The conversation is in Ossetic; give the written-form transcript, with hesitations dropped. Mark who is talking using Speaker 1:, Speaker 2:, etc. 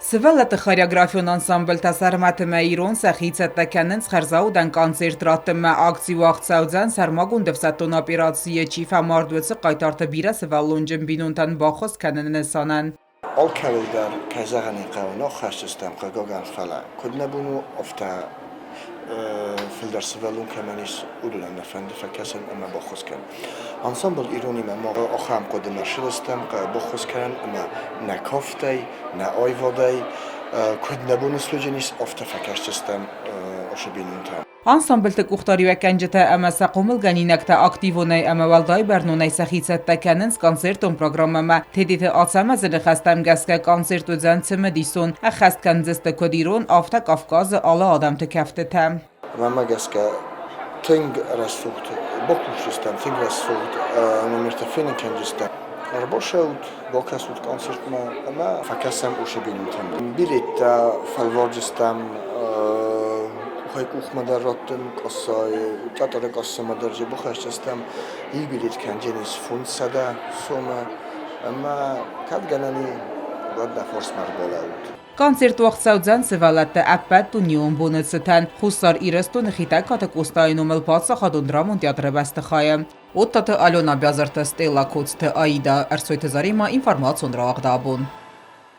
Speaker 1: Сывӕллӕтты хореографион ансамблтӕ Сӕрмӕт ӕмӕ Ирон сӕхи цӕттӕ кӕнынц хӕрзаудӕн концерт раттынмӕ. Акци уагъд цӕудзӕн сӕрмагонд ӕфсӕддон операцийы чи фӕмард, уыцы хъайтарты бирӕсывӕллонджын бинонтӕн баххуыс кӕныны нысанӕн.
Speaker 2: Алкӕуыл дӕр, кӕй зӕгъын ӕй хъӕуы, ног хӕсджыстӕм, хъыгагӕн, фӕлӕ куыд нӕ бон у, афтӕ фылдӕр сывӕллон кӕмӕн ис, уыдонӕн нӕ фӕнды фӕкӕсын ӕмӕ баххуыс кӕнын. Ансамбль Иронимӕ ма ахӕм хъуыдымӕ сырӕзтӕм, баххуыс кӕнын ӕмӕ нӕ кафтӕй, нӕ аивадӕй куыд нӕ бон суыдзӕнис, афтӕ фӕкӕсдзыстӕм уыцы бинонтӕм.
Speaker 1: Ансамбльты къухдариуӕггӕнджытӕ ӕмӕ сӕ хъомылгӕнинӕгтӕ активонӕй ӕмӕ уӕлдай бӕрнонӕй сӕхи цӕттӕ кӕнынц концертон программӕмӕ. Тедеты Ацӕмӕзы ныхӕстӕм гӕсгӕ концерт уыдзӕн цымыдисон, ӕххӕст кӕндзысты куыд ирон, афтӕ Кавказы алы адӕмты кӕфтытӕ.
Speaker 2: Мӕнмӕ гӕсгӕ тынг рӕсугъд бакусдзыстӕм, тынг рӕсугъд номертӕ фенын кӕндзыстӕм. Ӕрбацӕут, бакӕсут концертмӕ ӕмӕ фӕкӕсӕм уыцы бинонтӕм. Билеттӕ фӕлвардзыстӕм къухӕй-къухмӕ дӕр раттын, къассайы, театры къассамӕ дӕр дзы бахӕсдзыстӕм. Иу билет кӕндзӕнис 500 сомы ӕмӕ кӕд гӕнӕн и, уӕд нӕ фарсмӕ ӕрбалӕуут.
Speaker 1: Концерт уагъд цӕудзӕн сывӕллӕтты ӕппӕтдунеон боны цытӕн Хуссар Ирыстоны Хетӕгкаты Къостайы номыл паддзахадон драмон театры бӕстыхайы. Оттаты Алена, Бязырты Стелла, Коцты Аида, Ӕрсойты Заремӕ, информацион рауагъд абон.